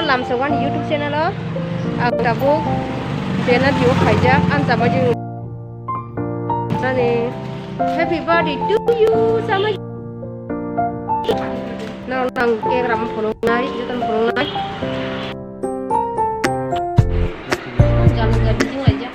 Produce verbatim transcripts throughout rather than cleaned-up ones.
Lamsogani YouTube channel o ang tabuk January o khaijak, ang Chamaijwng nani happy birthday to you, Chamaijwng. Nang nang cake ram phunuknai, jotono phunuknai. Jam jam bising laijak.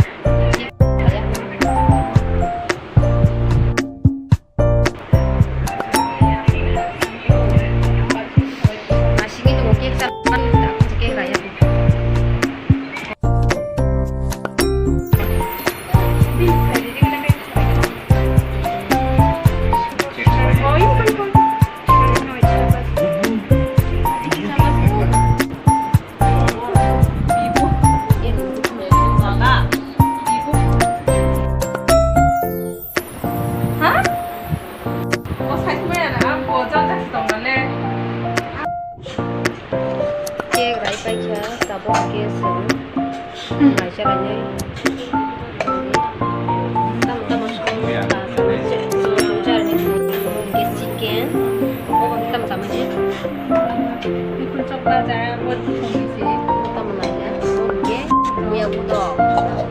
Ha? O sai maya na, ang bo jang jang tong na le. Cake rai paikha, tabuk cake song. Naisa rainai. Tamo tamo song, tamo chicken. Tamo tamo je. Tamo naisa. Oke, muya budok.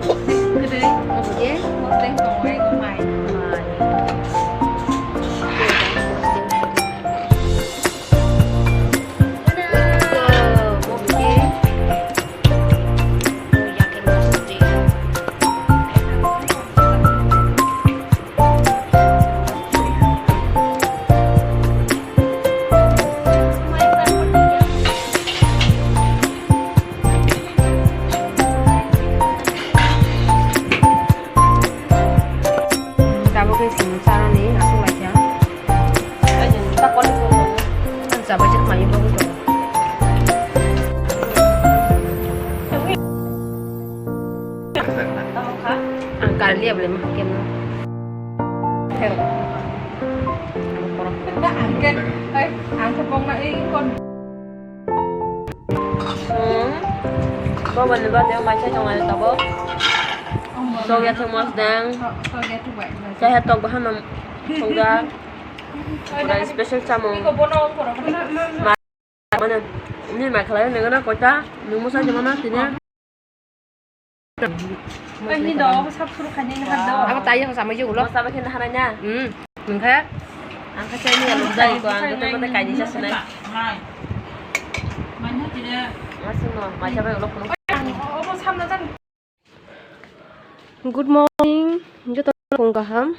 Oke. Mai. Tabuk khe chwng chanani aswk laikha. Ang chabaijak mai bagwi tongo. Ang karliya bole ma kemno. Ang khe, ai, ang khe bokna ei kon. Hmm. Boboni birthday o mai sai tongo tabuk. Sogya thwngmos dang. Sogya thwngmos. Chaya tok bahan songja. Ora special chamung. Mane, ini mai khalai nengana koita, nungmo sa jemana tine. Ai, ni do, sab suru khani ni hado. Abo tai yang samai je ulo. Mo sabai khe naharai na. Hmm, nungkha. Ang kha chai ni alum jai ko, ang kha mata kaini sa sunai. Hai. Manya tine. Masuk no, mai sabai ulo kuno. Obo samna jang. Good morning, joto rok kaham.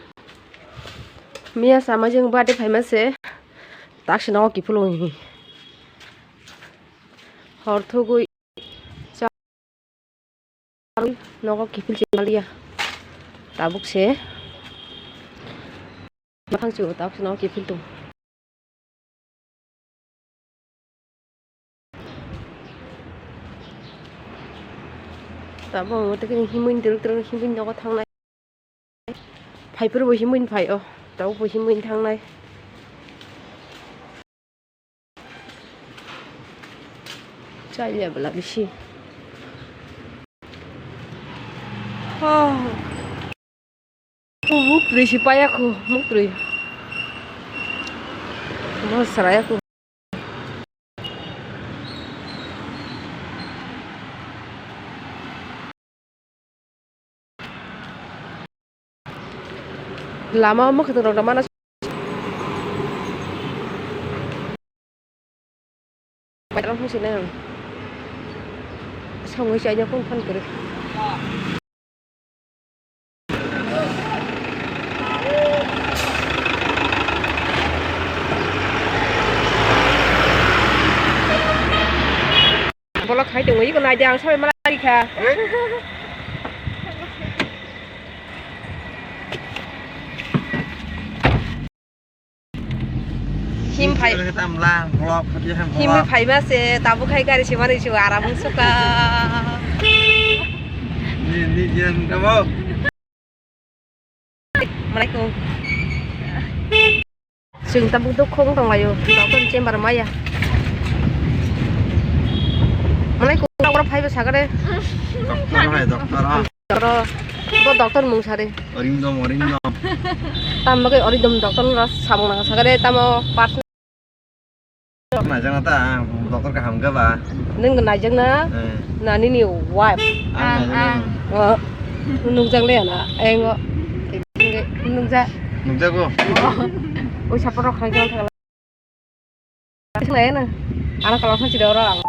Miya sama jeng birthday phaima se, tak sina o kiphilung hi. Hor thugui cha-, nogo kiphil se maliya. Tabuk se. Mathang se o tabuk se nogo kiphil tung. Tabuk ang tei himui ni twrwk twrwk himui nogo thangnai. Phaiphuru bo himui ni phai o. Tabuk bo himui ni thangnai. Chaya bwla bisi. Oh. Muktwi si paya khu, muktwi. Mo saraya khu. Lama o mwkhwtwng rok da mana. Paithago phung sinai ang. Songwi chaina phung phan kwrwi. Bolok khai tongwi iko naidi ang sabai malai kha. Him phai. Tam lang, vlog, video hem, him vlog. Phaima se, tabuk khai gari se mari se aram suka. Ni, ni, ni, kamu. Assalamualaikum. Chwng tabuk duk khong tong laio, doctor chamber maya. Malai kok oro phaibo sagade. Doctor hai, doctor ha. Doctor, bo doctor mung sari. Orindom, Orindom. Tam bagwi Orindom doctor no samung nang sagade, tamo personal. Naijakna ta, ang doctor kaham khe ba. Nwng naijakna? Eh. Na nini wife? Ang naijakna. Oh, nukjak le na. Engo. Nukjak. Nukjago. Oh. Oi, sapor rok khang jang thang. Sing lai na. Ana kalau sing tidak orang.